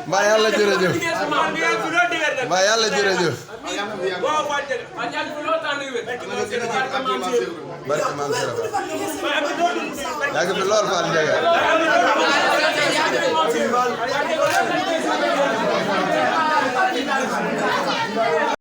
Mbaa yàlla jërëjëf mbaa yàlla jërëjëf barke maam Serap yàgg fi lool Fall Ndiaga